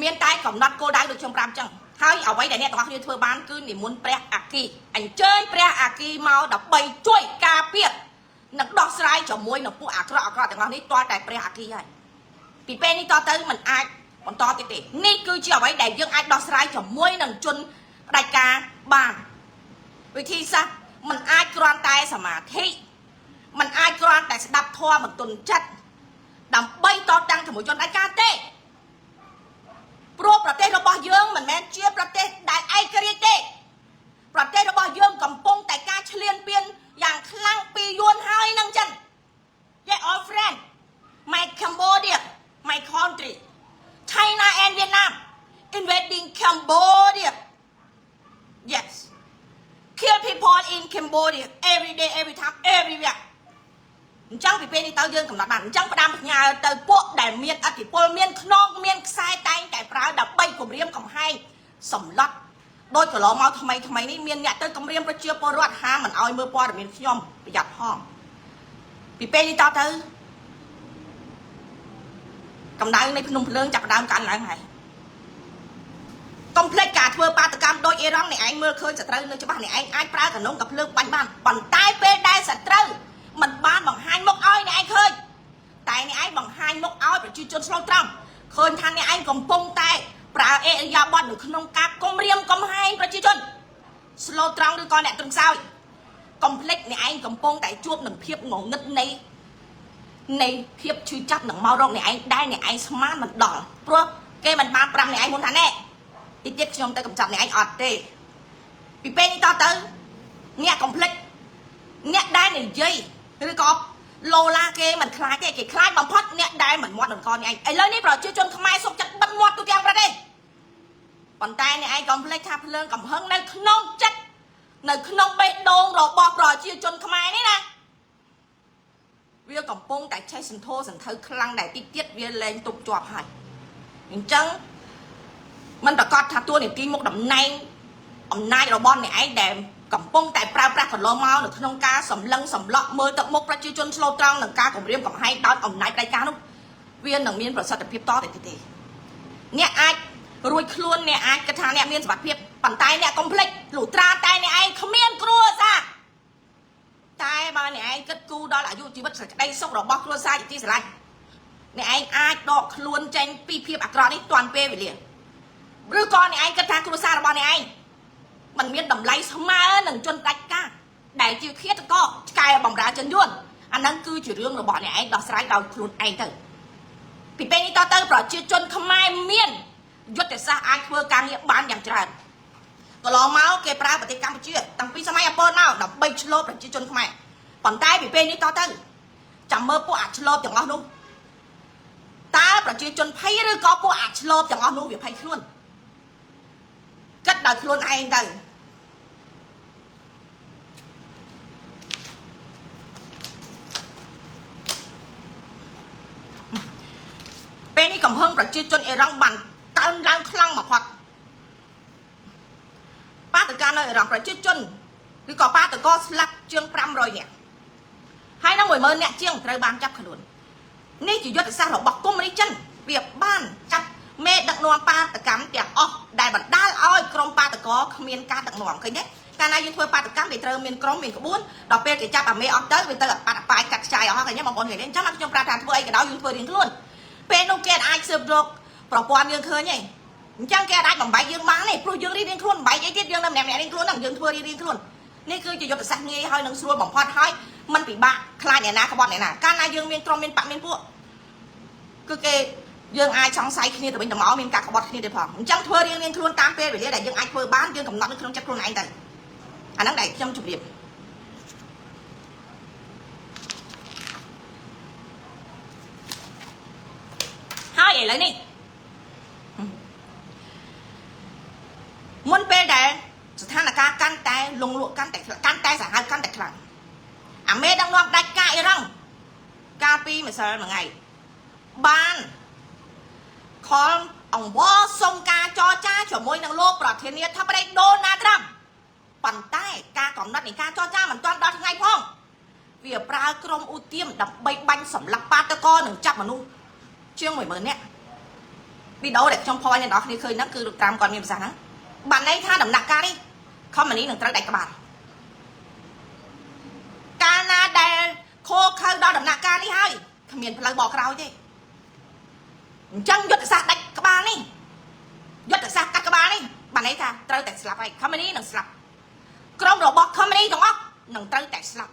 មានតែកំណត់គោលដៅដូចខ្ញុំប្រាប់ចឹងហើយអ្វីដែលអ្នកទាំងអស់គ្នាធ្វើបានគឺនិមន្តព្រះអាគីអញ្ជើញព្រះអាគីមកដើម្បីជួយការពារនិងដោះស្រាយជាមួយនឹងពួកអាក្រក់អាក្រក់ទាំងអស់នេះទាល់តែព្រះអាគីហើយពីពេលនេះតទៅมันអាចបន្តទៀតទេនេះគឺជាអ្វីដែលយើងអាចដោះស្រាយជាមួយនឹងជនផ្ដាច់ការបានវិធីសាស្ត្រมันអាចគ្រាន់តែសមាធិมันអាចគ្រាន់តែស្ដាប់ធម៌បន្ទន់ចិត្តដើម្បីតតាំងជាមួយជនផ្ដាច់ការទេ ព្រោះប្រទេសរបស់យើងមិនមែនជាប្រទេសដែលឯករាជ្យទេប្រទេសរបស់យើងកំពុងតែការឈ្លានពានយ៉ាងខ្លាំងពីយួនហើយនឹងចិន Yeah, all friend, my Cambodia, my country, China and Vietnam invading Cambodia. Yes, kill people in Cambodia every day, every time, everywhere. អញ្ចឹងពីពេលនេះទៅយើងកំណត់បានអញ្ចឹងផ្ដាំផ្ញើទៅពួកដែលមានអធិពលមានខ្នងមានខ្សែតែងតែប្រើដើម្បីគម្រាមកំហែងសម្លុតដោយកន្លងមកថ្មីថ្មីនេះមានអ្នកទៅគម្រាមប្រជាពលរដ្ឋហាមមិនឲ្យមើលព័ត៌មានខ្ញុំប្រយ័ត្នផងពីពេលនេះតទៅកម្ដៅនៃភ្នំភ្លើងចាប់ផ្ដើមកើនឡើងហើយកុំភ្លេចការធ្វើបាតកម្មដោយអេរ៉ង់អ្នកឯងមើលឃើញសត្រូវនៅច្បាស់អ្នកឯងអាចប្រើកណ្ដុងកាភ្លើងបាញ់បានប៉ុន្តែពេលដែលសត្រូវមិនបានបង្ហាញមុខឲ្យអ្នកឯងឃើញតែអ្នកឯងបង្ហាញមុខឲ្យប្រជាជនស្លូតត្រង់ឃើញថាអ្នកឯងកំពុងតែប្រើអេរិយាបថនៅក្នុងការគំរាមកំហែងប្រជាជនស្លូតត្រង់ឬក៏អ្នកត្រឹងសោយកុំភ្លេចអ្នកឯងកំពុងតែជួបនឹងភាពងងឹតនៃភាពឈឺចាប់នឹងមករកអ្នកឯងដែលអ្នកឯងស្មានមិនដល់ព្រោះគេមិនបានប្រាប់អ្នកឯងមុនថាណែតិចទៀតខ្ញុំទៅកំចាត់អ្នកឯងអត់ទេពីពេលនេះតទៅអ្នកកុំភ្លេចអ្នកដែលនិយាយឬក៏ឡូឡាគេមិនខ្លាចទេគេខ្លាចបំផុតអ្នកដែលមិនមាត់នឹងកអ្នកឯងឥឡូវនេះប្រជាជនខ្មែរសុខចិត្តបិទមាត់ទូទាំងប្រទេសប៉ុន្តែអ្នកឯងកុំភ្លេចថាភ្លើងកំហឹងនៅក្នុងចិត្តនៅក្នុងបេះដូងរបស់ប្រជាជនខ្មែរនេះណាវាកំពុងតែឆេះសន្ធោសន្ធៅខ្លាំងដែលតិចទៀតវាលែងទប់ជាប់ហើយអញ្ចឹងมันប្រកាសថាតួនាទីមុខតំណែងអំណាចរបស់អ្នកឯងដែលកំពុងតែប្រើប្រាស់កន្លងមកនៅក្នុងការសម្លឹងសម្លក់មើលទឹកមុខប្រជាជនស្លូតត្រង់នឹងការគម្រាមកំហែងដោយអំណាចផ្ដាច់ការនោះវានឹងមានប្រសិទ្ធភាពតទៅទៀតទេអ្នកអាចរួចខ្លួនអ្នកអាចគិតថាអ្នកមានសុវត្ថិភាពប៉ុន្តែអ្នកកុំភ្លេចលុះត្រាតែអ្នកឯងគ្មានគ្រួសារតែបើអ្នកឯងគិតគូរដល់អាយុជីវិតសេចក្តីសុខរបស់គ្រួសារជាទីស្រឡាញ់អ្នកឯងអាចដកខ្លួនចេញពីភាពអាក្រក់នេះទាន់ពេលវេលាឬក៏អ្នកឯងគិតថាគ្រួសាររបស់អ្នកឯងมันមានតម្លៃស្មើនឹងជនដាច់ការដែលជាឃាតករឆ្កែបំរើជនយួនអាហ្នឹងគឺជារឿងរបស់អ្នកឯងដោះស្រាយដោយខ្លួនឯងទៅពីពេលនេះតទៅប្រជាជនខ្មែរមានយុទ្ធសាស្ត្រអាចធ្វើការងារបានយ៉ាងច្រើនកន្លងមកគេប្រើប្រទេសកម្ពុជាតាំងពីសម័យអាពតមកដើម្បីឆ្លូបប្រជាជនខ្មែរប៉ុន្តែពីពេលនេះតទៅចាំមើលពួកអាឆ្លូបទាំងអស់នោះតើប្រជាជនភ័យឬក៏ពួកអាឆ្លូបទាំងអស់នោះវាភ័យខ្លួនគិតដោយខ្លួនឯងទៅ ពេលនេះកំហឹងប្រជាជនអ៊ីរ៉ង់បានកើនឡើងខ្លាំងបំផុតបាតកម្មនៅអ៊ីរ៉ង់ប្រជាជនឬក៏បាតកោស្លាប់ជាង500នាក់ហើយនឹង10000នាក់ជាងត្រូវបានចាប់ខ្លួននេះជាយុទ្ធសាស្ត្ររបស់កុម្មុយនីសចិនវាបានចាប់មេដឹកនាំបាតកម្មទាំងអស់ដែលបណ្ដាលឲ្យក្រុមបាតកោគ្មានការដឹកនាំឃើញទេកាលណាយើងធ្វើបាតកម្មវាត្រូវមានក្រុមមានក្បួនដល់ពេលគេចាប់អាមេអស់ទៅវាទៅបាត់អបាយកាត់ខ្ចាយអស់ឃើញទេបងប្អូនឃើញទេអញ្ចឹងខ្ញុំប្រាប់ថាធ្វើអីក៏ដោយយើងធ្វើរៀងខ្លួន ពេលនោះគេអាចស៊ើបរកប្រព័ន្ធយើងឃើញទេអញ្ចឹងគេអាចបំបែកយើងបានទេព្រោះយើងរៀងរៀងខ្លួនបំបែកអីទៀតយើងនៅម្នាក់ម្នាក់រៀងខ្លួនហ្នឹងយើងធ្វើរៀងរៀងខ្លួននេះគឺជាយុទ្ធសាស្ត្រងាយហើយនឹងស្រួលបំផុតហើយมันពិបាកខ្លាចអ្នកណាក្បត់អ្នកណាកាលណាយើងមានក្រុមមានបកមានពួកគឺគេយើងអាចសង្ស័យគ្នាទៅវិញទៅមកមានការក្បត់គ្នាទៅផងអញ្ចឹងធ្វើរៀងរៀងខ្លួនតាមពេលវេលាដែលយើងអាចធ្វើបានយើងកំណត់នៅក្នុងចិត្តខ្លួនឯងទៅអាហ្នឹងដែលខ្ញុំជម្រាបហើយឥឡូវនេះមុនពេលដែលស្ថានភាពកាន់តែលងលក់កាន់តែកាន់តែសាហាវកាន់តែខ្លាំងអាមេដឹកនាំដាច់ការអ៊ីរ៉ង់កាលពីម្សិលមួយថ្ងៃបានខលអង្វរសុំការចរចាជាមួយនឹងលោកប្រធានាធិបតីដូណាល់ត្រាំប៉ុន្តែការកំណត់នៃការចរចាមិនទាន់ដល់ថ្ងៃផងវាប្រើក្រុមឧទាមដើម្បីបាញ់សម្លាប់បាតកោនិងចាប់មនុស្សជាង10000នាក់ វីដេអូដែលខ្ញុំផុសឲ្យអ្នកនរគ្នាឃើញហ្នឹងគឺលោកត្រាំគាត់មានប្រសាសន៍ហ្នឹងបានន័យថាដំណាក់កាលនេះខមនីនឹងត្រូវដាច់ក្បាលកាលណាដែលខូខើដល់ដំណាក់កាលនេះហើយគ្មានផ្លូវបកក្រោយទេអញ្ចឹងយុទ្ធសាស្ត្រដាច់ក្បាលនេះយុទ្ធសាស្ត្រកាត់ក្បាលនេះបានន័យថាត្រូវតែស្លាប់ហើយខមនីនឹងស្លាប់ក្រុមរបស់ខមនីទាំងអស់នឹងត្រូវតែស្លាប់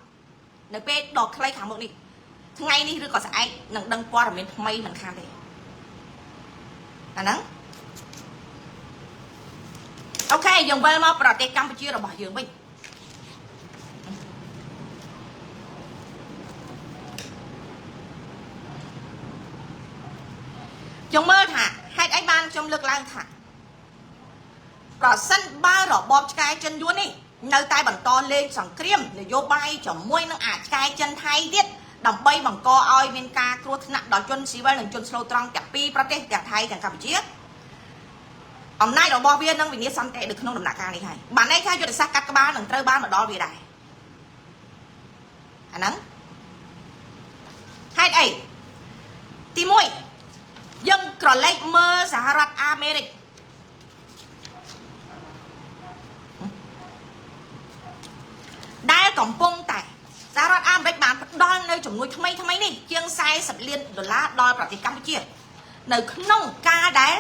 នៅពេលដ៏ខ្លីខាងមុខនេះថ្ងៃនេះឬក៏ស្អែកនឹងដឹងព័ត៌មានថ្មីមិនខានទេអាហ្នឹង OK យើងវិលមកប្រទេសកម្ពុជារបស់យើងវិញខ្ញុំមើលថាហេតុអីបានខ្ញុំលើកឡើងថាប្រសិនបើរបបឆ្កែចិនយួននេះនៅតែបន្តលេងសង្គ្រាមនយោបាយជាមួយនឹងអាចឆ្កែចិនថៃទៀតដើម្បីបង្កឲ្យមានការគ្រោះថ្នាក់ដល់ជនស៊ីវិលនិងជនស្លូតត្រង់ទាំងពីរប្រទេសទាំងថៃទាំងកម្ពុជាអំណាចរបស់វានឹងវិនាសសន្តិនៅក្នុងដំណាក់កាលនេះហើយបានន័យថាយុទ្ធសាស្ត្រកាត់ក្បាលនឹងត្រូវបានមកដល់វាដែរអាហ្នឹងហេតុអីទី1យើងក្រឡេកមើលសហរដ្ឋអាមេរិកដែលកំពុងតែសហរដ្ឋអាមេរិកបានផ្ដល់នៅជំនួយថ្មីថ្មីនេះជាង40លានដុល្លារដល់ប្រទេសកម្ពុជានៅក្នុងការដែល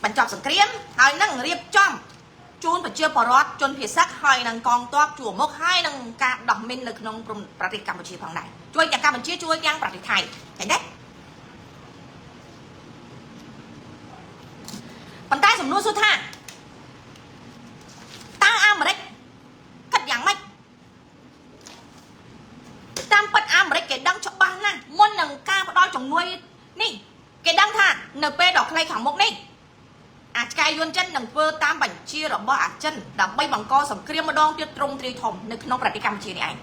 បញ្ចប់សង្គ្រាមហើយនឹងរៀបចំជូនប្រជាពលរដ្ឋជនភៀសសឹកហើយនឹងកងទ័ពជួរមុខហើយនឹងការដោះមីននៅក្នុងប្រទេសកម្ពុជាផងដែរជួយទាំងកម្ពុជាជួយទាំងប្រទេសថៃឃើញទេប៉ុន្តែសំណួរសួរថាតើអាមេរិកគិតយ៉ាងម៉េចតាមពិតអាមេរិកគេដឹងច្បាស់ណាស់មុននឹងការផ្ដល់ជំនួយនេះគេដឹងថានៅពេលដ៏ខ្លីខាងមុខនេះអាចឆ្កែយួនចិននឹងធ្វើតាមបញ្ជារបស់អាចិនដើម្បីបង្កសង្គ្រាមម្ដងទៀតទ្រង់ទ្រាយធំនៅក្នុងប្រទេសកម្ពុជានេះឯង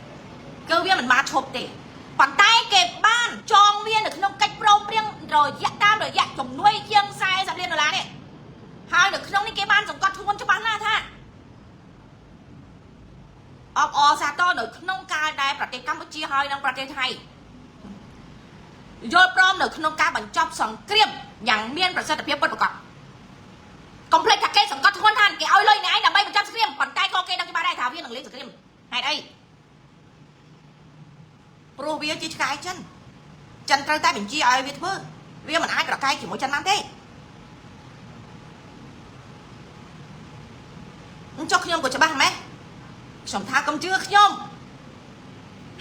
គឺវាមិនបានឈប់ទេប៉ុន្តែគេបានចងវានៅក្នុងកិច្ចព្រមព្រៀងរយៈតាមរយៈជំនួយជាង40លានដុល្លារនេះហើយនៅក្នុងនេះគេបានសង្កត់ធ្ងន់ច្បាស់ណាស់ថាអបអសាទរនៅក្នុងកាលដែលប្រទេសកម្ពុជាហើយនិងប្រទេសថៃយល់ព្រមនៅក្នុងការបញ្ចប់សង្គ្រាមយ៉ាងមានប្រសិទ្ធភាពពិតប្រាកដកុំភ្លេចថាគេសង្កត់ធ្ងន់ថាគេឲ្យលុយអ្នកឯងដើម្បីបញ្ចប់សង្គ្រាមប៉ុន្តែក៏គេដឹងច្បាស់ដែរថាវានឹងលេងសង្គ្រាមហេតុអីព្រោះវាជាឆ្កែចិនចិនត្រូវតែបញ្ជាឲ្យវាធ្វើវាមិនអាចប្រកែកជាមួយចិនបានទេចុះខ្ញុំក៏ច្បាស់ម៉េះខ្ញុំថាកុំជឿខ្ញុំ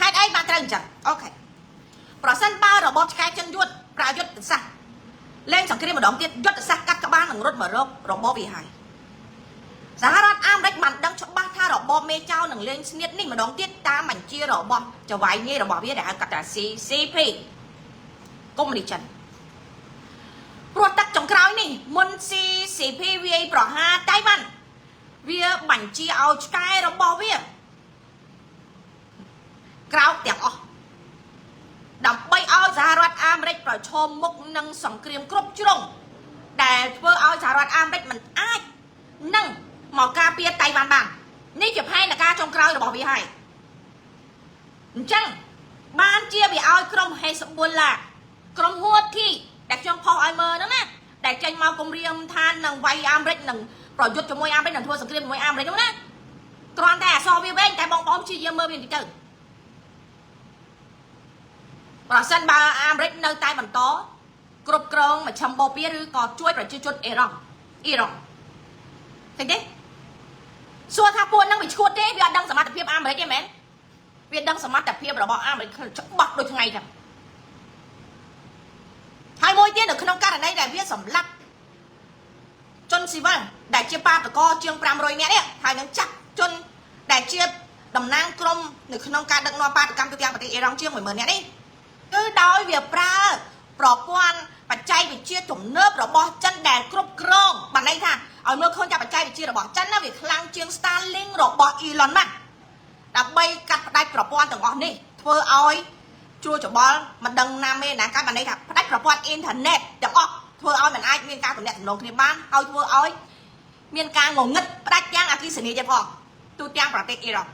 ហេតុអីបានត្រូវអញ្ចឹង OK ប្រសិនបើរបបឆ្កែចិនយួនប្រើយុទ្ធសាស្ត្រលេងសង្គ្រាមម្ដងទៀតយុទ្ធសាស្ត្រកាត់ក្បាលនឹងរត់មករករបបវាហើយសហរដ្ឋអាមេរិកបានដឹងច្បាស់ថារបបមេចៅនឹងលេងស្នៀតនេះម្ដងទៀតតាមបញ្ជារបស់ចៅហ្វាយនាយរបស់វាដែលហៅកាត់ថា CCP កុម្មុយនីសចិនព្រោះទឹកចុងក្រោយនេះមុន CCP វាយប្រហារតៃវ៉ាន់វាបញ្ជាឲ្យឆ្កែរបស់វាក្រោកទាំងអស់ដើម្បីឲ្យសហរដ្ឋអាមេរិកប្រឈមមុខនឹងសង្គ្រាមគ្រប់ជ្រុងដែលធ្វើឲ្យសហរដ្ឋអាមេរិកមិនអាចនឹងមកការពារតៃវ៉ាន់បាននេះជាផែនការចុងក្រោយរបស់វាហើយអញ្ចឹងបានជាវាឲ្យក្រុមហេស្បូឡាក្រុមហួធីដែលខ្ញុំផុសឲ្យមើលហ្នឹងណាដែលចេញមកគម្រាមថានឹងវាយអាមេរិកនឹងប្រយុទ្ធជាមួយអាមេរិកនឹងធ្វើសង្គ្រាមជាមួយអាមេរិកហ្នឹងណាគ្រាន់តែអសរវាវែងតែបងប្អូនព្យាយាមមើលវាបន្តិចទៅប្រសិនបើអាមេរិកនៅតែបន្តគ្រប់គ្រងមជ្ឈិមបូព៌ាឬក៏ជួយប្រជាជនអ៊ីរ៉ង់អ៊ីរ៉ង់ឃើញទេសួរថាពួកហ្នឹងវាឈួតទេវាអត់ដឹងសមត្ថភាពអាមេរិកទេមែនវាដឹងសមត្ថភាពរបស់អាមេរិកច្បាស់ដូចថ្ងៃចឹងហើយមួយទៀតនៅក្នុងករណីដែលវាសម្លាប់ជនស៊ីវិលដែលជាបាតកោជាង500នាក់នេះហើយនឹងចាប់ជនដែលជាតំណាងក្រុមនៅក្នុងការដឹកនាំបាតកម្មទូទាំងប្រទេសអ៊ីរ៉ង់ជាង10000នាក់នេះគឺដោយវាប្រើប្រព័ន្ធបច្ចេកវិទ្យាទំនើបរបស់ចិនដែលគ្រប់គ្រងបានន័យថាឲ្យមើលឃើញថាបច្ចេកវិទ្យារបស់ចិនណាវាខ្លាំងជាង Starlink របស់ Elon Musk ដើម្បីកាត់ផ្ដាច់ប្រព័ន្ធទាំងអស់នេះធ្វើឲ្យជួច្របល់មិនដឹងណាមេណាកាត់បានន័យថាផ្ដាច់ប្រព័ន្ធអ៊ីនធឺណិតទាំងអស់ធ្វើឲ្យមិនអាចមានការទំនាក់ទំនងគ្នាបានហើយធ្វើឲ្យមានការងងឹតផ្ដាច់ទាំងអគ្គិសនីទៀតផងទូទាំងប្រទេសអ៊ីរ៉ង់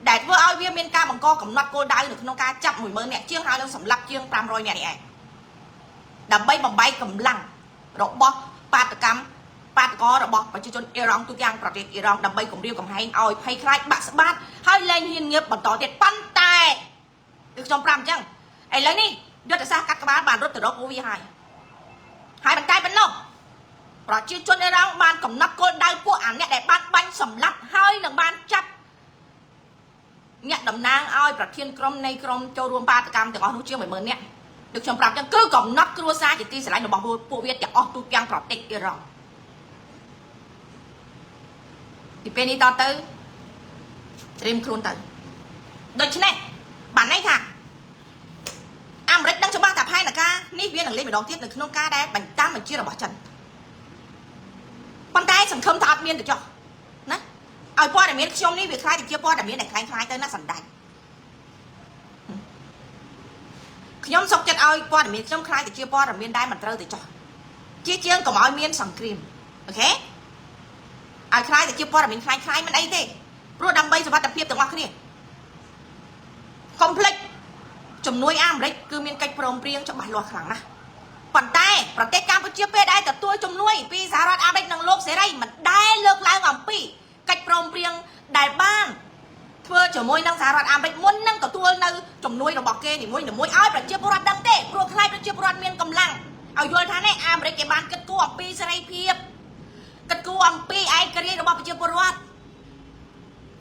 ដែលធ្វើឲ្យវាមានការបង្កកំណត់គោលដៅនៅក្នុងការចាប់10000នាក់ជាងហើយនឹងសម្លាប់ជាង500នាក់នេះឯងដើម្បីបំបែកកម្លាំង របស់បាតកម្មបាតកោរបស់ប្រជាជនអ៊ីរ៉ង់ទូទាំងប្រទេសអ៊ីរ៉ង់ដើម្បីគម្រាមកំហែងឲ្យភ័យខ្លាចបាក់ស្បាតហើយលែងហ៊ានងើបបន្តទៀតប៉ុន្តែគឺខ្ញុំប្រាប់អញ្ចឹងឥឡូវនេះយុទ្ធសាស្ត្រកាត់ក្បាលបានរត់ទៅរកពួកវាហើយហើយមិនតែប៉ុណ្ណោះប្រជាជនអ៊ីរ៉ង់បានកំណត់គោលដៅពួកអាអ្នកដែលបានបាញ់សម្លាប់ហើយនឹងបានចាប់អ្នកតំណាងឲ្យប្រធានក្រុមនៃក្រុមចូលរួមបាតកម្មទាំងអស់នោះជាង10000នាក់ដូចខ្ញុំប្រាប់អញ្ចឹងគឺកំណត់គ្រួសារជាទីស្រឡាញ់របស់ពួកវាទាំងអស់ទូទាំងប្រទេសអ៊ីរ៉ង់ពីពេលនេះតទៅត្រៀមខ្លួនទៅដូច្នេះបានន័យថាអាមេរិកដឹងច្បាស់ថាផែនការនេះវានឹងលេងម្ដងទៀតនៅក្នុងការដែលបញ្តាមបញ្ជារបស់ចិនប៉ុន្តែសង្ឃឹមថាអត់មានទៅចុះណាឲ្យព័ត៌មានខ្ញុំនេះវាខ្លាយទៅជាព័ត៌មានដែលខ្លាញ់ខ្លាយទៅណាសណ្ដាច់ខ្ញុំសុខចិត្តឲ្យព័ត៌មានខ្ញុំខ្លាយទៅជាព័ត៌មានដែលមិនត្រូវទៅចុះជាជាងកុំឲ្យមានសង្គ្រាម OK ឲ្យខ្លាយទៅជាព័ត៌មានខ្លាយខ្លាយមិនអីទេព្រោះដើម្បីសុវត្ថិភាពទាំងអស់គ្នាកុំភ្លេចជំនួយអាមេរិកគឺមានកិច្ចព្រមព្រៀងច្បាស់លាស់ខ្លាំងណាស់ប៉ុន្តែប្រទេសកម្ពុជាពេលដែលទទួលជំនួយពីសហរដ្ឋអាមេរិកនិងលោកសេរីមិនដែលលើកឡើងអំពីកិច្ចព្រមព្រៀងដែលបានធ្វើជាមួយនឹងសហរដ្ឋអាមេរិកមុននឹងទទួលនៅជំនួយរបស់គេនីមួយៗឲ្យប្រជាពលរដ្ឋដឹងទេព្រោះខ្លាចប្រជាពលរដ្ឋមានកម្លាំងឲ្យយល់ថានេះអាមេរិកគេបានគិតគូរអំពីសេរីភាពគិតគូរអំពីឯករាជ្យរបស់ប្រជាពលរដ្ឋ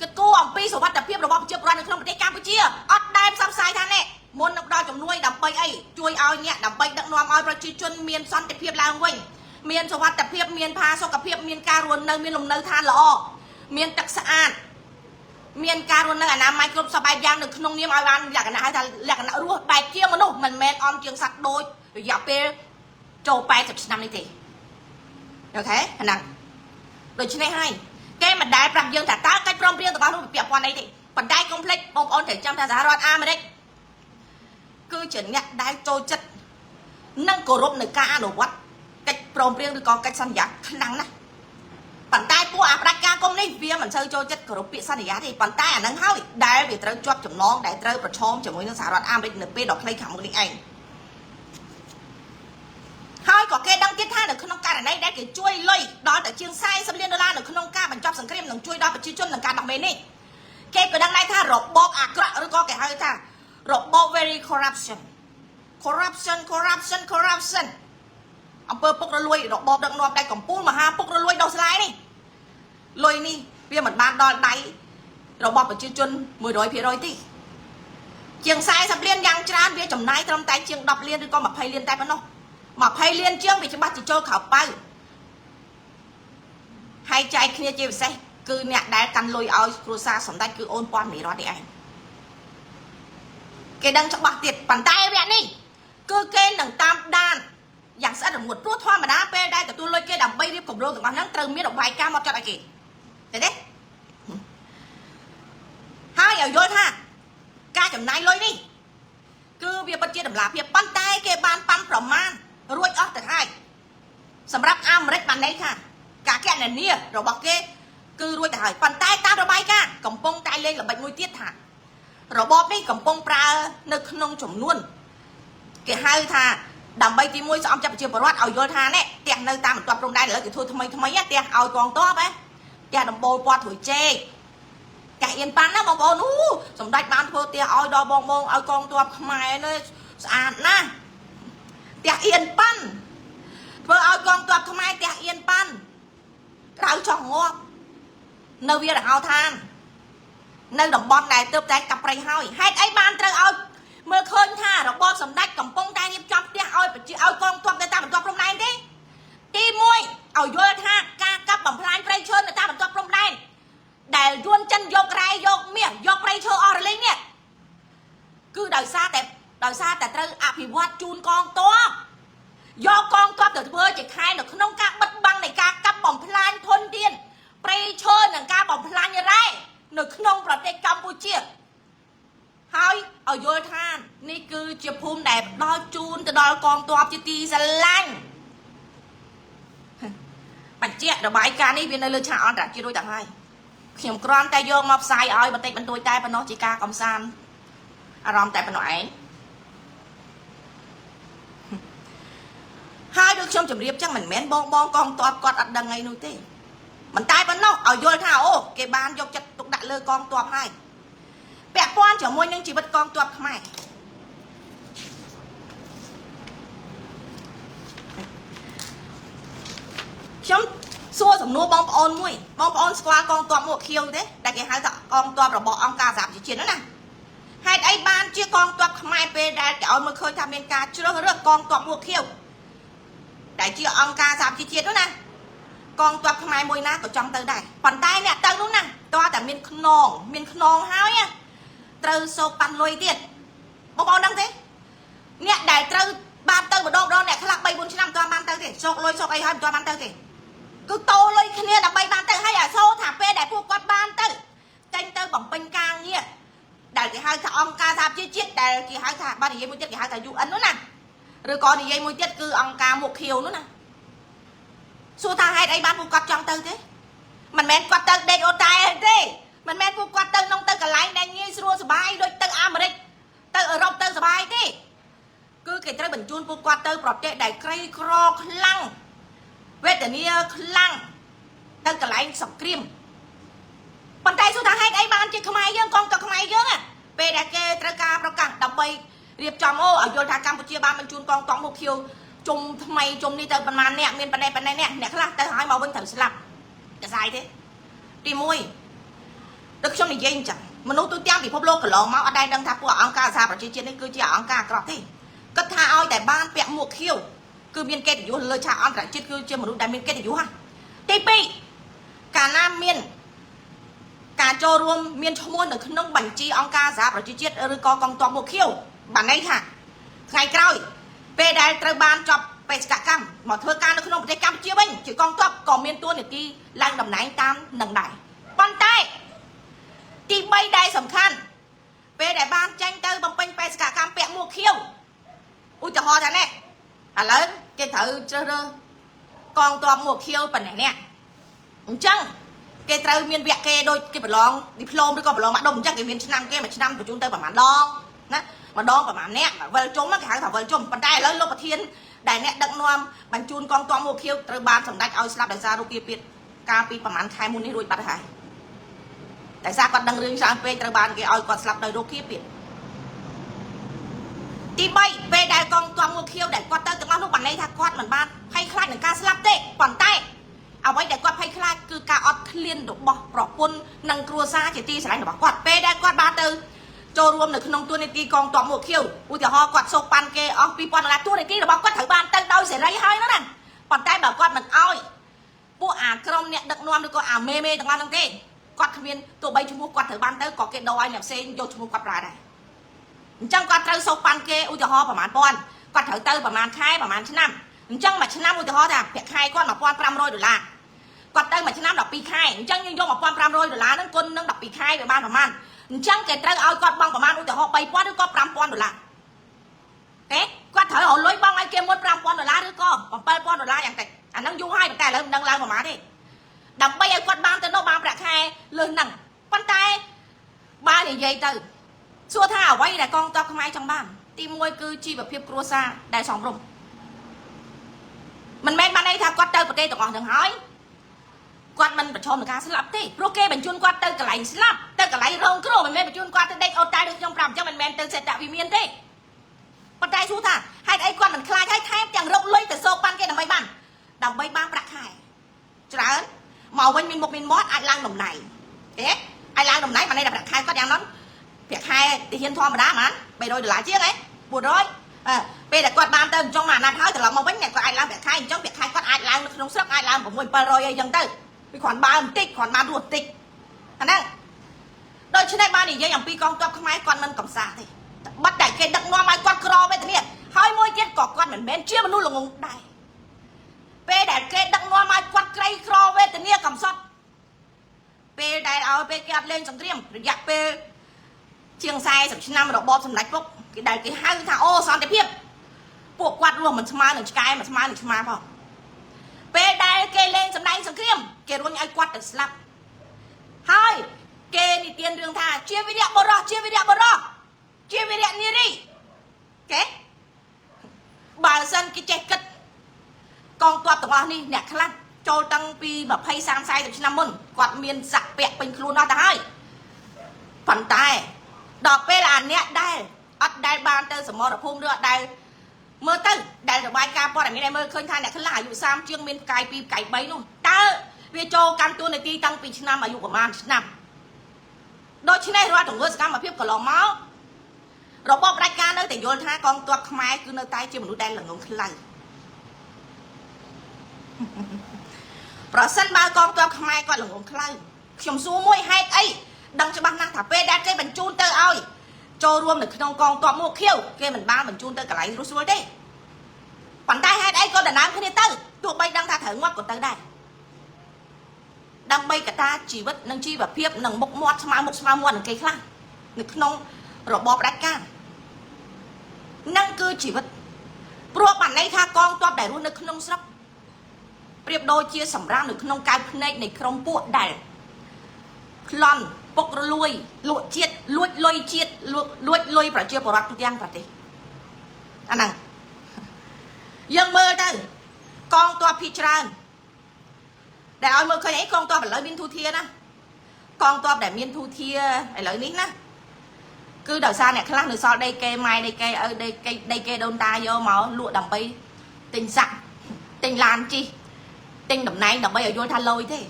គិតគូរអំពីសុវត្ថិភាពរបស់ប្រជាពលរដ្ឋនៅក្នុងប្រទេសកម្ពុជាអត់ដែលផ្សព្វផ្សាយថានេះមុននឹងផ្ដល់ជំនួយដើម្បីអីជួយឲ្យអ្នកដើម្បីដឹកនាំឲ្យប្រជាជនមានសន្តិភាពឡើងវិញមានសុវត្ថិភាពមានផាសុកភាពមានការរស់នៅមានលំនៅឋានល្អមានទឹកស្អាតមានការរស់នៅអនាម័យគ្រប់សពបែបយ៉ាងនៅក្នុងនាមឲ្យបានលក្ខណៈហៅថាលក្ខណៈរស់បែបជាមនុស្សមិនមែនអន់ជាងសត្វដូចរយៈពេលចូល80ឆ្នាំនេះទេOK ហ្នឹងដូច្នេះហើយគេមិនដែលប្រាប់យើងថាតើកិច្ចព្រមព្រៀងទាំងអស់នោះវាពាក់ព័ន្ធអីទេប៉ុន្តែកុំភ្លេចបងប្អូនត្រូវចាំថាសហរដ្ឋអាមេរិកគឺជាអ្នកដែលចូលចិត្តនិងគោរពនៅការអនុវត្តកិច្ចព្រមព្រៀងឬក៏កិច្ចសន្យាខ្លាំងណាស់ប៉ុន្តែពួកអាផ្ដាច់ការគុំនេះវាមិនសូវចូលចិត្តគោរពពាក្យសន្យាទេប៉ុន្តែអានឹងហើយដែលវាត្រូវជាប់ចំណងដែលត្រូវប្រឈមជាមួយនឹងសហរដ្ឋអាមេរិកនៅពេលដ៏ខ្លីខាងមុខនេះឯងហើយក៏គេដឹងទៀតថានៅក្នុងករណីដែលគេជួយលុយដល់ទៅជាង40លានដុល្លារនៅក្នុងការបញ្ចប់សង្គ្រាមនិងជួយដល់ប្រជាជននឹងការដោះមេនេះគេក៏ដឹងដែរថារបបអាក្រក់ឬក៏គេហៅថារបប very corruption corruption corruption corruption អំពើពុករលួយរបបដឹកនាំដែលកំពូលមហាពុករលួយដោះស្រាយនេះលុយនេះវាមិនបានដល់ដៃរបស់ប្រជាជន100%ទេជាង40លានយ៉ាងច្រើនវាចំណាយត្រឹមតែជាង10លានឬក៏20លានតែប៉ុណ្ណោះ20លានជាងវាច្បាស់ជាចូលខោប៉ៅហើយចែកគ្នាជាពិសេសគឺអ្នកដែលកាន់លុយឲ្យគ្រួសារសម្ដេចគឺអូនពាន់មីរតនេះឯងគេដឹងច្បាស់ទៀតប៉ុន្តែវគ្គនេះគឺគេនឹងតាមដានយ៉ាងស្អិតរមួតព្រោះធម្មតាពេលដែលទទួលលុយគេដើម្បីរៀបគម្រោងទាំងអស់ហ្នឹងត្រូវមានរបាយការណ៍មកចាត់ឲ្យគេឃើញទេហើយឲ្យយល់ថាការចំណាយលុយនេះគឺវាពិតជាតម្លាភាពប៉ុន្តែគេបានប៉ាន់ប្រមាណរួចអស់ទៅហើយសម្រាប់អាមេរិកបានន័យថាការកណនារបស់គេគឺរួចទៅហើយប៉ុន្តែតាមរបាយការណ៍កំពុងតែលេងល្បិចមួយទៀតថារបបនេះកំពុងប្រើនៅក្នុងចំនួនគេហៅថាដើម្បីទីមួយស្អំចាប់ប្រជាពលរដ្ឋឲ្យយល់ថានេះផ្ទះនៅតាមបន្ទាត់ព្រំដែនឥឡូវគេធ្វើថ្មីថ្មីផ្ទះឲ្យកងទ័ពហ៎ផ្ទះដំបូលពណ៌ត្រួយចេកផ្ទះអៀនប៉ាន់ណាបងប្អូនអូសម្ដេចបានធ្វើផ្ទះឲ្យដល់បងបងឲ្យកងទ័ពខ្មែរនេះស្អាតណាស់ផ្ទះអៀនប៉ាន់ធ្វើឲ្យកងទ័ពខ្មែរផ្ទះអៀនប៉ាន់ក្រៅចង់ងាប់នៅវារហោឋាននៅតំបន់ដែលទើបតែកាប់ព្រៃហើយហេតុអីបានត្រូវឲ្យមើលឃើញថារបបសម្ដេចកំពុងតែរៀបចំផ្ទះឲ្យប្រជាឲ្យកងទ័ពនៅតាមបន្ទាត់ព្រំដែនទេទី1ឲ្យយល់ថាការកាប់បំផ្លាញព្រៃឈើនៅតាមបន្ទាត់ព្រំដែនដែលយួនចិនយករ៉ែយកមាសយកព្រៃឈើអស់រលីងនេះគឺដោយសារតែត្រូវអភិវឌ្ឍជូនកងទ័ពយកកងទ័ពទៅធ្វើជាខែនៅក្នុងការបិទបាំងនៃការកាប់បំផ្លាញធនធានព្រៃឈើនិងការបំផ្លាញរ៉ែនៅក្នុងប្រទេសកម្ពុជាហើយឲ្យយល់ថានេះគឺជាភូមិដែលផ្ដល់ជូនទៅដល់កងទ័ពជាទីស្រឡាញ់បញ្ជាក់របាយការណ៍នេះវានៅលើឆាកអន្តរជាតិរួចទៅហើយខ្ញុំគ្រាន់តែយកមកផ្សាយឲ្យបន្តិចបន្តួចតែប៉ុណ្ណោះជាការកំសាន្តអារម្មណ៍តែប៉ុណ្ណោះឯងហើយដូច ខ្ញុំជម្រាបចឹងមិនមែនបងបងកងទ័ពគាត់អត់ដឹងអីនោះទេមិនតែប៉ុណ្ណោះឲ្យយល់ថាអូគេបានយកចិត្តទុកដាក់លើកងទ័ពហើយពាក់ព័ន្ធជាមួយនឹងជីវិតកងទ័ពខ្មែរខ្ញុំសួរសំណួរបងប្អូនមួយបងប្អូនស្គាល់កងទ័ពមួកខៀវទេដែលគេហៅថាកងទ័ពរបស់អង្គការសហប្រជាជាតិនោះណាហេតុអីបានជាកងទ័ពខ្មែរពេលដែលគេឲ្យមើលឃើញថាមានការជ្រើសរើសកងទ័ពមួកខៀវដែលជាអង្គការសហប្រជាជាតិនោះណាកងទ័ពខ្មែរមួយណាក៏ចង់ទៅដែរប៉ុន្តែអ្នកទៅនោះណាតើតែមានខ្នងមានខ្នងហើយត្រូវសោកប៉ាន់លុយទៀតបងប្អូនដឹងទេអ្នកដែលត្រូវបានទៅម្ដងម្ដងអ្នកខ្លះ3 4ឆ្នាំមិនទាន់បានទៅទេសោកលុយសោកអីហើយមិនទាន់បានទៅទេគឺតោលុយគ្នាដើម្បីបានទៅហើយអាសូរថាពេលដែលពួកគាត់បានទៅចេញទៅបំពេញការងារដែលគេហៅថាអង្គការសហប្រជាជាតិដែលគេហៅថាបាននិយាយមួយទៀតគេហៅថា UN នោះណាឬក៏និយាយមួយទៀតគឺអង្គការមួកខៀវនោះណាសួរថាហេតុអីបានពួកគាត់ចង់ទៅទេមិនមែនគាត់ទៅដេកអូតែលទេមិនមែនពួកគាត់ទៅក្នុងទៅកន្លែងដែលងាយស្រួលសប្បាយដូចទៅអាមេរិកទៅអឺរ៉ុបទៅសប្បាយទេគឺគេត្រូវបញ្ជូនពួកគាត់ទៅប្រទេសដែលក្រីក្រខ្លាំងវេទនាខ្លាំងទៅកន្លែងសង្គ្រាមប៉ុន្តែសួរថាហេតុអីបានជាខ្មែរយើងកងទៅខ្មែរយើងពេលដែលគេត្រូវការប្រកាសដើម្បីរៀបចំអូឲ្យយល់ថាកម្ពុជាបានបញ្ជូនកងទ័ពមកខៀវជុំថ្មីជុំនេះទៅប្រហែលអ្នកមានប៉ុណ្ណេះប៉ុណ្ណេះអ្នកអ្នកខ្លះទៅហើយមកវិញត្រូវស្លាប់កសាយទេទី1ដូចខ្ញុំនិយាយអញ្ចឹងមនុស្សទូទាំងពិភពលោកកន្លងមកអត់ដែលដឹងថាពួកអង្គការសហប្រជាជាតិនេះគឺជាអង្គការអាក្រក់ទេគិតថាឲ្យតែបានពាក់មួកខៀវគឺមានកិត្តិយសលើឆាកអន្តរជាតិគឺជាមនុស្សដែលមានកិត្តិយសហ៎ទី2កាលណាមានការចូលរួមមានឈ្មោះនៅក្នុងបញ្ជីអង្គការសហប្រជាជាតិឬក៏កងទ័ពមួកខៀវបានន័យថាថ្ងៃក្រោយពេលដែលត្រូវបានចប់បេសកកម្មមកធ្វើការនៅក្នុងប្រទេសកម្ពុជាវិញជាកងទ័ពក៏មានតួនាទីឡើងតំណែងតាមនឹងដែរប៉ុន្តែទី3ដែលសំខាន់ពេលដែលបានចេញទៅបំពេញបេសកកម្មពាក់មួកខៀវឧទាហរណ៍ថានេះឥឡូវគេត្រូវជ្រើសរើសកងទ័ពមួកខៀវប៉ុណ្ណេះនេះអញ្ចឹងគេត្រូវមានវគ្គគេដូចគេប្រឡងឌីប្លូមឬក៏ប្រឡងបាក់ដុំអញ្ចឹងគេមានឆ្នាំគេមួយឆ្នាំបញ្ជូនទៅប្រហែលដងណាម្ដងប្រហែលអ្នកវិលជុំគេហៅថាវិលជុំប៉ុន្តែឥឡូវលោកប្រធានដែលអ្នកដឹកនាំបញ្ជូនកងទ័ពមួកខៀវត្រូវបានសម្ដេចឲ្យស្លាប់ដោយសាររោគាពាធកាលពីប្រហែលខែមុននេះរួចបាត់ហើយតែសារគាត់ដឹងរឿងច្រើនពេកត្រូវបានគេឲ្យគាត់ស្លាប់ដោយរោគាពាធទី3ពេលដែលកងទ័ពមួកខៀវដែលគាត់ទៅទាំងអស់នោះបានន័យថាគាត់មិនបានភ័យខ្លាចនឹងការស្លាប់ទេប៉ុន្តែអ្វីដែលគាត់ភ័យខ្លាចគឺការអត់ឃ្លានរបស់ប្រពន្ធនិងគ្រួសារជាទីស្រឡាញ់របស់គាត់ពេលដែលគាត់បានទៅចូលរួមនៅក្នុងទួនាទីកងទ័ពមួកខៀវឧទាហរណ៍គាត់សូកប៉ាន់គេអស់2000ដុល្លារទួនាទីរបស់គាត់ត្រូវបានទៅដោយសេរីហើយនោះណាប៉ុន្តែបើគាត់មិនអោយពួកអាក្រុមអ្នកដឹកនាំឬក៏អាមេមេទាំងអស់ហ្នឹងទេគាត់គ្មានទោះបីឈ្មោះគាត់ត្រូវបានទៅក៏គេដូរឲ្យអ្នកផ្សេងយកឈ្មោះគាត់ប្រើដែរអញ្ចឹងគាត់ត្រូវសូកប៉ាន់គេឧទាហរណ៍ប្រហែលពាន់គាត់ត្រូវទៅប្រហែលខែប្រហែលឆ្នាំអញ្ចឹងមួយឆ្នាំឧទាហរណ៍ថាប្រាក់ខែគាត់1500ដុល្លារគាត់ទៅមួយឆ្នាំ12ខែអញ្ចឹងយើងយក1500ដុល្លារហ្នឹងគុណនឹង12ខែវាបានប្រហែលអញ្ចឹងគេត្រូវឲ្យគាត់បង់ប្រហែលឧទាហរណ៍3000ឬក៏5000ដុល្លារទេគាត់ត្រូវរកលុយបង់ឲ្យគេមុន5000ដុល្លារឬក៏7000ដុល្លារយ៉ាងតិចអាហ្នឹងយូរហើយប៉ុន្តែឥឡូវមិនដឹងឡើងប្រហែលទេដើម្បីឲ្យគាត់បានទៅនោះបានប្រាក់ខែលើសហ្នឹងប៉ុន្តែបើនិយាយទៅសួរថាអ្វីដែលកងទ័ពខ្មែរចង់បានទី1គឺជីវភាពគ្រួសារដែលសមរម្យមិនមែនបានន័យថាគាត់ទៅប្រទេសទាំងអស់ហ្នឹងហើយគាត់មិនប្រឈមនឹងការស្លាប់ទេព្រោះគេបញ្ជូនគាត់ទៅកន្លែងស្លាប់ទៅកន្លែងរងគ្រោះមិនមែនបញ្ជូនគាត់ទៅដេកអូតែលដូចខ្ញុំប្រាប់អញ្ចឹងមិនមែនទៅសេតវិមានទេប៉ុន្តែសួរថាហេតុអីគាត់មិនខ្លាចហើយថែមទាំងរកលុយទៅសោកប៉ាន់គេដើម្បីបានប្រាក់ខែច្រើនមកវិញមានមុខមានមាត់អាចឡើងតំណែងទេអាចឡើងតំណែងបានន័យថាប្រាក់ខែគាត់យ៉ាងនោះប្រាក់ខែទាហានធម្មតាហ្មង300ដុល្លារជាងហ៎400ពេលដែលគាត់បានទៅអញ្ចឹងមួយអាណត្តិហើយត្រឡប់មកវិញអ្នកគាត់អាចឡើងប្រាក់ខែអញ្ចឹងប្រាក់ខែគាត់អាចឡើងនៅក្នុងស្រុកអាចឡើង6 700អីចឹងទៅវាគ្រាន់បើបន្តិចគ្រាន់បានរស់បន្តិចអាហ្នឹងដូច្នេះបាននិយាយអំពីកងទ័ពខ្មែរគាត់មិនកំសាទេបាត់តែគេដឹកនាំឲ្យគាត់ក្រវេទនាហើយមួយទៀតក៏គាត់មិនមែនជាមនុស្សល្ងងដែរពេលដែលគេដឹកនាំឲ្យគាត់ក្រីក្រវេទនាកំសត់ពេលដែលឲ្យពេលគេអត់លេងសង្គ្រាមរយៈពេលជាង40ឆ្នាំរបបសម្ដេចពុកគេដែលគេហៅថាអូសន្តិភាពពួកគាត់រស់មិនស្មើនឹងឆ្កែមិនស្មើនឹងឆ្មាផងពេលដែលគេលេងសម្ដែងសង្គ្រាមគេរុញឲ្យគាត់ទៅស្លាប់ហើយគេនិទានរឿងថាជាវីរៈបុរសជាវីរៈបុរសជាវីរៈនារីគេបើសិនគេចេះគិត កងទ័ពទាំងអស់នេះអ្នកខ្លះចូលតាំងពី20 30 40ឆ្នាំមុនគាត់មានស័កពាក់ពេញខ្លួនអស់ទៅហើយប៉ុន្តែដល់ពេលអាអ្នកដែលអត់ដែលបានទៅសមរភូមិឬអត់ដែលមើលទៅដែលរបាយការណ៍ព័ត៌មានដែលមើលឃើញថាអ្នកខ្លះអាយុ30ជាងមានផ្កាយ2ផ្កាយ3នោះតើវាចូលកាន់តួនាទីតាំងពីឆ្នាំអាយុប្រហែលឆ្នាំដូច្នេះរាល់ទង្វើសកម្មភាពកន្លងមករបបផ្ដាច់ការនៅតែយល់ថាកងទ័ពខ្មែរគឺនៅតែជាមនុស្សដែលល្ងងខ្លៅប្រសិនបើកងទ័ពខ្មែរគាត់ល្ងងខ្លៅខ្ញុំសួរមួយហេតុអីដឹងច្បាស់ណាស់ថាពេលដែលគេបញ្ជូនទៅឲ្យចូលរួមនៅក្នុងកងទ័ពមួកខៀវគេមិនបានបញ្ជូនទៅកន្លែងរស់ស្រួលទេប៉ុន្តែហេតុអីក៏ដណ្ដើមគ្នាទៅទោះបីដឹងថាត្រូវងាប់ក៏ទៅដែរដើម្បីកត្តាជីវិតនិងជីវភាពនិងមុខមាត់ស្មើមុខស្មើមាត់នឹងគេខ្លះនៅក្នុងរបបផ្ដាច់ការនឹងគឺជីវិតព្រោះបានន័យថាកងទ័ពដែលរស់នៅក្នុងស្រុកប្រៀបដូចជាសម្រាមនៅក្នុងកៅភ្នែកនៃក្រុមពួកដែលប្លន់ពុករលួយលក់ជាតិលួចលុយជាតិលួចលួចលុយប្រជាពលរដ្ឋទូទាំងប្រទេសអាហ្នឹងយើងមើលទៅកងទ័ពភីច្រើនដែលឲ្យមើលឃើញអីកងទ័ពឥឡូវមានធូធាណាកងទ័ពដែលមានធូធាឥឡូវនេះណាគឺដោយសារអ្នកខ្លះនៅសល់ដីគេម៉ែដីគេឪដីគេដីគេដូនតាយកមកលក់ដើម្បីទិញសាក់ទិញឡានជិះទិញតំណែងដើម្បីឲ្យយល់ថាលយទេ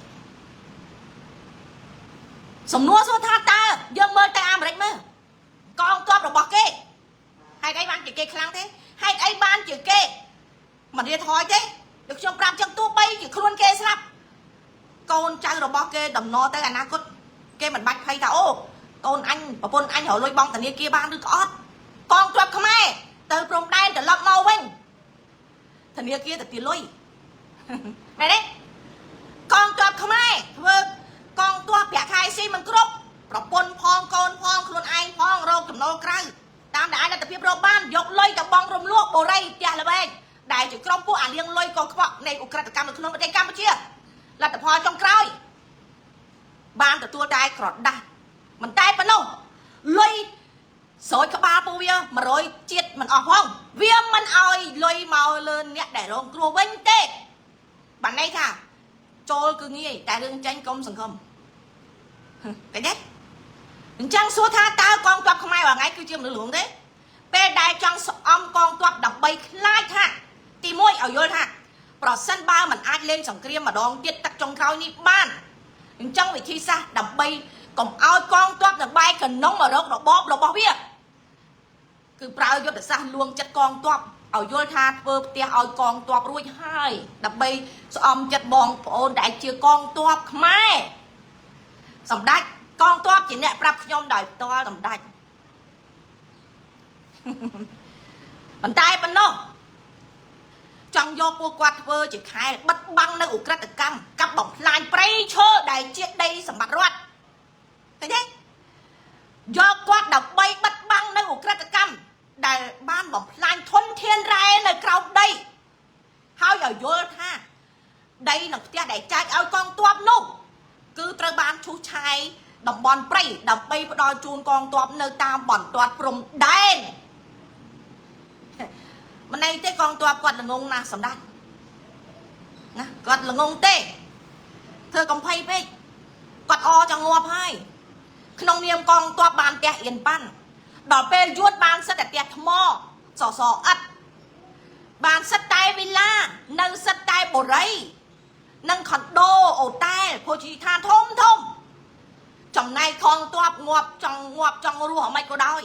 សំណួរសួរថាតើយើងមើលទៅអាមេរិកមើលកងទ័ពរបស់គេហេតុអីបានជាគេខ្លាំងទេហេតុអីបានជាគេមិនរៀថយទេដូចខ្ញុំប្រាប់ចឹងទោះបីជាខ្លួនគេស្លាប់កូនចៅរបស់គេដំណទៅអនាគតគេមិនបាច់ភ័យថាអូកូនអញប្រពន្ធអញរកលុយបង់ធនាគារបានឬក៏អត់កងទ័ពខ្មែរទៅព្រំដែនត្រឡប់មកវិញធនាគារទៅទាលុយមែនទេកងទ័ពខ្មែរធ្វើកងទ័ពប្រាក់ខែស៊ីមិនគ្រប់ប្រពន្ធផងកូនផងខ្លួនឯងផងរកចំណូលក្រៅតាមដែលអាចលទ្ធភាពរកបានយកលុយទៅបង់រំលោះបូរីផ្ទះល្វែងដែលជាក្រុមពួកអាលៀងលុយកងខ្វក់នៃឧក្រិដ្ឋកម្មនៅក្នុងប្រទេសកម្ពុជាលទ្ធផលចុងក្រោយបានទទួលតែក្រដាស់មិនតែប៉ុណ្ណោះលុយស្រោចក្បាលពួកវា100ជាតិមិនអស់ផងវាមិនអោយលុយមកលើអ្នកដែលរងគ្រោះវិញទេបានន័យថាចូលគឺងាយតែរឿងចេញកុំសង្ឃឹមឃើញទេអញ្ចឹងសួរថាតើកងទ័ពខ្មែររាល់ថ្ងៃគឺជាមនុស្សល្ងងទេពេលដែលចង់ស្អំកងទ័ពដើម្បីខ្លាចថាទី1ឲ្យយល់ថាប្រសិនបើមិនអាចលេងសង្គ្រាមម្ដងទៀតទឹកចុងក្រោយនេះបានអញ្ចឹងវិធីសាស្ត្រដើម្បីកុំឲ្យកងទ័ពនឹងបែកកណ្ដុងមករករបបរបស់វាគឺប្រើយុទ្ធសាស្ត្រលួងចិត្តកងទ័ពឲ្យយល់ថាធ្វើផ្ទះឲ្យកងទ័ពរួចហើយដើម្បីស្អំចិត្តបងប្អូនដែលជាកងទ័ពខ្មែរសម្ដេចកងទ័ពជាអ្នកប្រាប់ខ្ញុំដោយផ្ទាល់សម្ដេចប៉ុន្តែប៉ុណ្ណោះចង់យកពួកគាត់ធ្វើជាខែលបិទបាំងនៅឧក្រិដ្ឋកម្មកាប់បំផ្លាញព្រៃឈើដែលជាដីសម្បត្តិរដ្ឋឃើញទេយកគាត់ដើម្បីបិទបាំងនៅឧក្រិដ្ឋកម្មដែលបានបំផ្លាញធនធានរ៉ែនៅក្រោមដីហើយឲ្យយល់ថាដីនិងផ្ទះដែលចែកឲ្យកងទ័ពនោះគឺត្រូវបានឈូសឆាយតំបន់ព្រៃដើម្បីផ្ដល់ជូនកងទ័ពនៅតាមបន្ទាត់ព្រំដែនមិនអីទេកងទ័ពគាត់ល្ងងណាស់សម្ដេចណាគាត់ល្ងងទេធ្វើកំភៃពេកគាត់អចងងាប់ហើយក្នុងនាមកងទ័ពបានផ្ទះអៀនប៉ាន់ដល់ពេលយួនបានសិតតែផ្ទះថ្មសសអិតបានសិតតែវិឡានៅសិតតែបូរីនិងខុនដូអូតែលភោជនីយដ្ឋានធំធំចំណែកកងទ័ពងាប់ចង់ងាប់ចង់រស់អ្មេចក៏ដោយ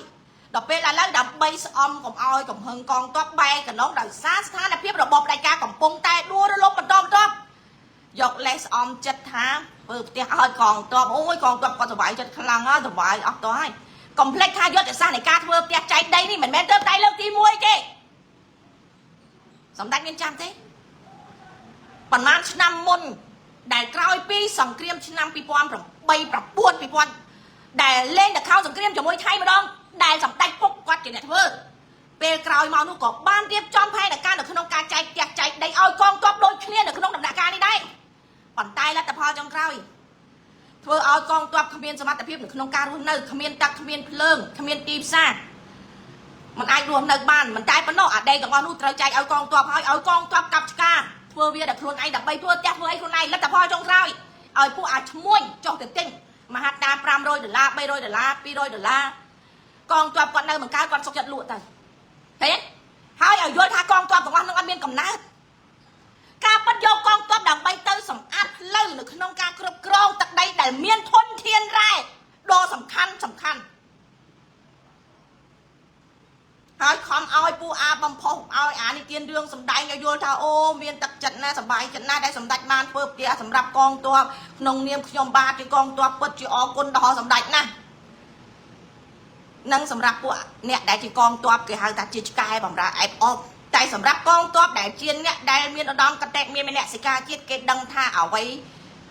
ដល់ពេលឥឡូវដើម្បីស្អំកុំឲ្យកំហឹងកងទ័ពបែកកណ្ដុងដោយសារស្ថានភាពរបបផ្ដាច់ការកំពុងតែដួលរលំបន្តបន្ទាប់យកលេសស្អំចិត្តថាធ្វើផ្ទះឲ្យកងទ័ពអូយកងទ័ពគាត់សុបាយចិត្តខ្លាំងហើយសុបាយអស់តហើយកុំភ្លេចថាយុទ្ធសាស្ត្រនៃការធ្វើផ្ទះចែកដីនេះមិនមែនទៅតែលើកទី1ទេសម្ដេចមានចាំទេប្រហែលឆ្នាំមុនដែលក្រោយពីសង្គ្រាមឆ្នាំ2008 9 2000ដែលលេងតខោសង្គ្រាមជាមួយថៃម្ដងដែលសម្ដេចពុកគាត់ជាអ្នកធ្វើពេលក្រោយមកនោះក៏បានរៀបចំផែនការនៅក្នុងការចែកផ្ទះចែកដីឲ្យកងទ័ពដូចគ្នានៅក្នុងដំណាក់កាលនេះដែរប៉ុន្តែលទ្ធផលចុងក្រោយធ្វើឲ្យកងទ័ពគ្មានសមត្ថភាពនៅក្នុងការរស់នៅគ្មានទឹកគ្មានភ្លើងគ្មានទីផ្សារมันអាចរស់នៅបានមិនតែប៉ុណ្ណោះអាដីទាំងអស់នោះត្រូវចែកឲ្យកងទ័ពហើយឲ្យកងទ័ពកាប់ឆ្ការធ្វើ ធ្វើវាដល់ខ្លួនឯងដើម្បីធ្វើផ្ទះធ្វើអីខ្លួនឯងលទ្ធផលចុងក្រោយឲ្យពួកអាឈ្មួញចុះទៅទិញមហាតា500ដុល្លារ300ដុល្លារ200ដុល្លារកងទ័ពគាត់នៅបង្កើតគាត់សុកចិត្តលក់ទៅឃើញទេហើយឲ្យយល់ថាកងទ័ពទាំងអស់នឹងអត់មានកំណើតការប៉ັດយកកងទ័ពដើម្បីទៅសម្អាតផ្លូវនៅក្នុងការគ្រប់គ្រងទឹកដីដែលមានធនធានរ៉ែដ៏សំខាន់សំខាន់ហើយខំឲ្យពូអាបំផុសឲ្យអានិទានរឿងសំដែងឲ្យយល់ថាអូមានទឹកចិត្តណាសប្បាយចិត្តណាស់ដែលសម្ដេចបានធ្វើផ្ទះសម្រាប់កងទ័ពក្នុងនាមខ្ញុំបាទជាកងទ័ពពិតជាអរគុណដល់សម្ដេចណាស់និងសម្រាប់ពួកអ្នកដែលជាកងទ័ពគេហៅថាជាឆ្កែបំរើអែបអបតែសម្រាប់កងទ័ពដែលជាអ្នកដែលមានឧត្តមគតិមានមនសិការជាតិគេដឹងថាអ្វី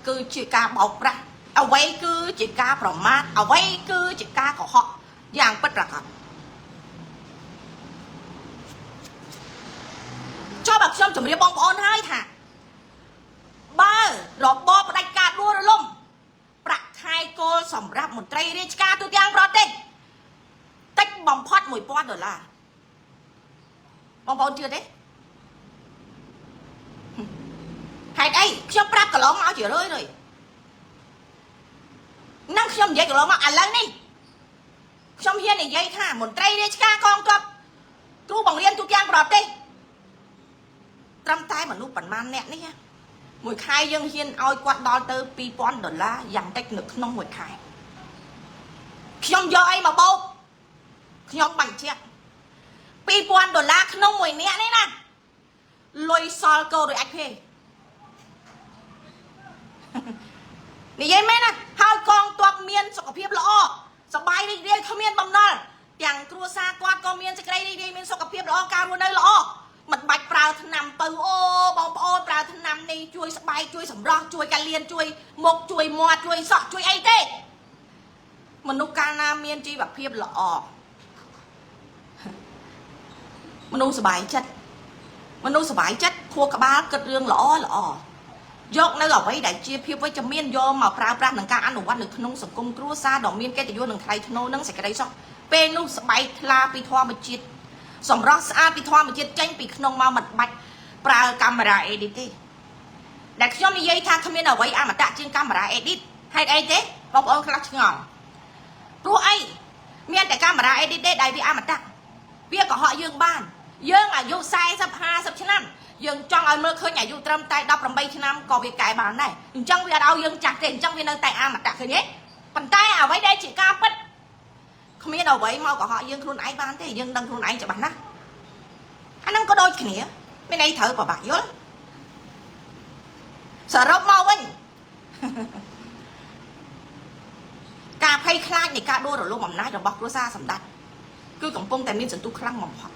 គឺជាការបោកប្រាស់អ្វីគឺជាការប្រមាថអ្វីគឺជាការកុហកយ៉ាងពិតប្រាកដ ចុះបើខ្ញុំជម្រាបបងប្អូនហើយថាបើរបបផ្ដាច់ការដួលរលំប្រាក់ខែគោលសម្រាប់មន្ត្រីរាជការទូទាំងប្រទេសតិចបំផុត1000ដុល្លារបងប្អូនជឿទេហេតុអីខ្ញុំប្រាប់កន្លងមកជារឿយរឿយនឹងខ្ញុំនិយាយកន្លងមកឥឡូវនេះខ្ញុំហ៊ាននិយាយថាមន្ត្រីរាជការកងទ័ពគ្រូបង្រៀនទូទាំងប្រទេស ត្រឹមតែមនុស្សប៉ុន្មានអ្នកនេះណាមួយខែយើងហ៊ានឲ្យគាត់ដល់ទៅ2000ដុល្លារយ៉ាងតិចនៅក្នុងមួយខែខ្ញុំយកអីមកបោកខ្ញុំបញ្ជាក់2000ដុល្លារក្នុងមួយអ្នកនេះណាលុយសល់កោដោយអាចភេនិយាយមែនណាហើយកងទ័ពមានសុខភាពល្អសប្បាយរីករាយគ្មានបំណុលទាំងគ្រួសារគាត់ក៏មានសេចក្តីរីករាយមានសុខភាពល្អការរស់នៅល្អមិនបាច់ប្រើថ្នាំពៅអូបងប្អូនប្រើថ្នាំនេះជួយស្បែកជួយសម្រស់ជួយកាលៀនជួយមុខជួយមាត់ជួយសក់ជួយអីទេមនុស្សកាលណាមានជីវភាពល្អមនុស្សសប្បាយចិត្តមនុស្សសប្បាយចិត្តខួរក្បាលគិតរឿងល្អល្អយកនៅអ្វីដែលជាភាពវិជ្ជមានយកមកប្រើប្រាស់នឹងការអនុវត្តនៅក្នុងសង្គមគ្រួសារដ៏មានកិត្តិយសនិងថ្លៃថ្នូរនិងសេចក្តីសុខពេលនោះស្បែកថ្លាពីធម្មជាតិសម្រស់ស្អាតពីធម្មជាតិចេញពីក្នុងមកមិនបាច់ប្រើកាមេរ៉ា edit ទេដែលខ្ញុំនិយាយថាគ្មានអ្វីអមតៈជាងកាមេរ៉ា edit ហេតុអីទេបងប្អូនខ្លះឆ្ងល់ព្រោះអីមានតែកាមេរ៉ា edit ទេដែលវាអមតៈវាកុហកយើងបានយើងអាយុ40 50ឆ្នាំយើងចង់ឲ្យមើលឃើញអាយុត្រឹមតែ18ឆ្នាំក៏វាកែបានដែរអញ្ចឹងវាអត់ឲ្យយើងចាស់ទេអញ្ចឹងវានៅតែអមតៈឃើញទេប៉ុន្តែអ្វីដែលជាការពិតគ្មានអ្វីមកកុហកយើងខ្លួនឯងបានទេយើងដឹងខ្លួនឯងច្បាស់ណាស់អាហ្នឹងក៏ដូចគ្នាមានអីត្រូវប្របាក់យល់សរុបមកវិញការភ័យខ្លាចនៃការដួលរលំអំណាចរបស់គ្រួសារសម្ដេចគឺកំពុងតែមានសន្ទុះខ្លាំងបំផុត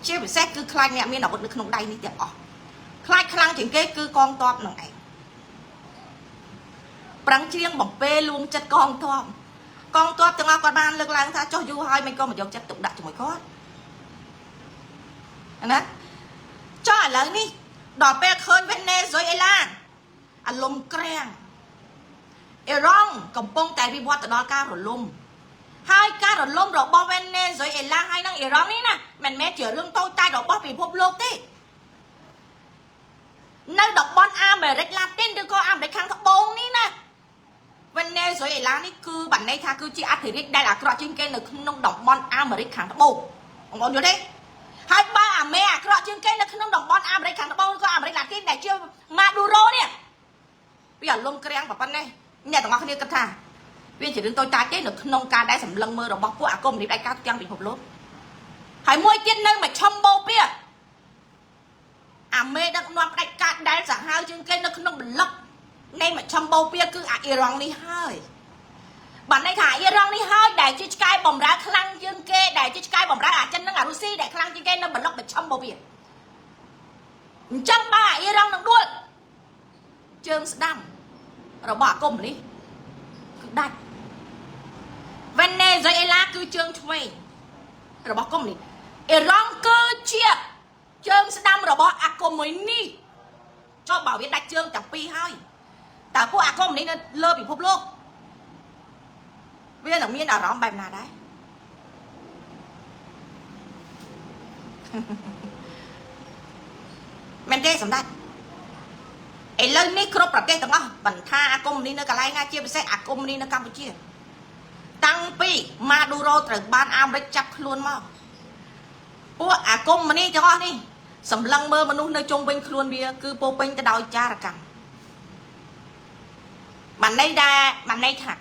ជាពិសេសគឺខ្លាចអ្នកមានអាវុធនៅក្នុងដៃនេះទាំងអស់ខ្លាចខ្លាំងជាងគេគឺកងទ័ពនឹងឯងប្រឹងច្រៀងបំពេលួងចិត្តកងទ័ពកងទ័ពទាំងអស់គាត់បានលើកឡើងថាចុះយូរហើយមិនក៏មកយកចិត្តទុកដាក់ជាមួយគាត់ណាចុះឥឡូវនេះដល់ពេលឃើញវេណេស៊ុយអេឡាអាលំក្រាំងអ៊ីរ៉ង់កំពុងតែវិវត្តទៅដល់ការរលំហើយការរលំរបស់វេណេស៊ុយអេឡាហើយនិងអ៊ីរ៉ង់នេះណាមិនមែនជារឿងតូចតាចរបស់ពិភពលោកទេនៅតំបន់អាមេរិកឡាទីនឬក៏អាមេរិកខាងត្បូងនេះណាវេណេស៊ុយអេឡានេះគឺបានន័យថាគឺជាអធិរាជដែលអាក្រក់ជាងគេនៅក្នុងតំបន់អាមេរិកខាងត្បូងបងប្អូនយល់ទេហើយបើអាមេអាក្រក់ជាងគេនៅក្នុងតំបន់អាមេរិកខាងត្បូងក៏អាមេរិកឡាទីនដែលជាម៉ាឌូរ៉ូនេះវាអាលំក្រាំងប៉ុណ្ណេះអ្នកទាំងអស់គ្នាគិតថាវាជារឿងតូចតាចទេនៅក្នុងការដែលសម្លឹងមើលរបស់ពួកអាកុម្មុយនីសផ្ដាច់ការទាំងពិភពលោកហើយមួយទៀតនៅមជ្ឈមបូព៌ាអាមេដឹកនាំផ្ដាច់ការដែលសាហាវជាងគេនៅក្នុងប្លុកនៃមជ្ឈមបូព៌ាគឺអាអ៊ីរ៉ង់នេះហើយបានន័យថាអ៊ីរ៉ង់នេះហើយដែលជាឆ្កែបំរើខ្លាំងជាងគេដែលជាឆ្កែបំរើអាចិននិងអារុស៊ីដែលខ្លាំងជាងគេនៅប្លុកមជ្ឈមបូព៌ាអញ្ចឹងបើអាអ៊ីរ៉ង់នឹងដួលជើងស្ដាំរបស់អាកុម្មុយនីសគឺដាច់វេណេស៊ុយអេឡាគឺជើងឆ្វេងរបស់កុម្មុយនីសអ៊ីរ៉ង់គឺជាជើងស្ដាំរបស់អាកុម្មុយនីសចុះបើវាដាច់ជើងទាំងពីរហើយតើពួកអាកុម្មុយនីសនៅលើពិភពលោកវានឹងមានអារម្មណ៍បែបណាដែរ ទេសម្ដេចឥឡូវនេះគ្រប់ប្រទេសទាំងអស់បន្ថាអាគមនេះនៅកន្លែងណាជាពិសេសអាគមនេះនៅកម្ពុជា តាំងពីម៉ាឌូរ៉ូត្រូវបានអាមេរិកចាប់ខ្លួនមកពួកអាគមនេះទាំងអស់នេះសម្លឹងមើលមនុស្សនៅជុំវិញខ្លួនវាគឺពោពេញទៅដោយចារកម្មបានន័យថាបានន័យថា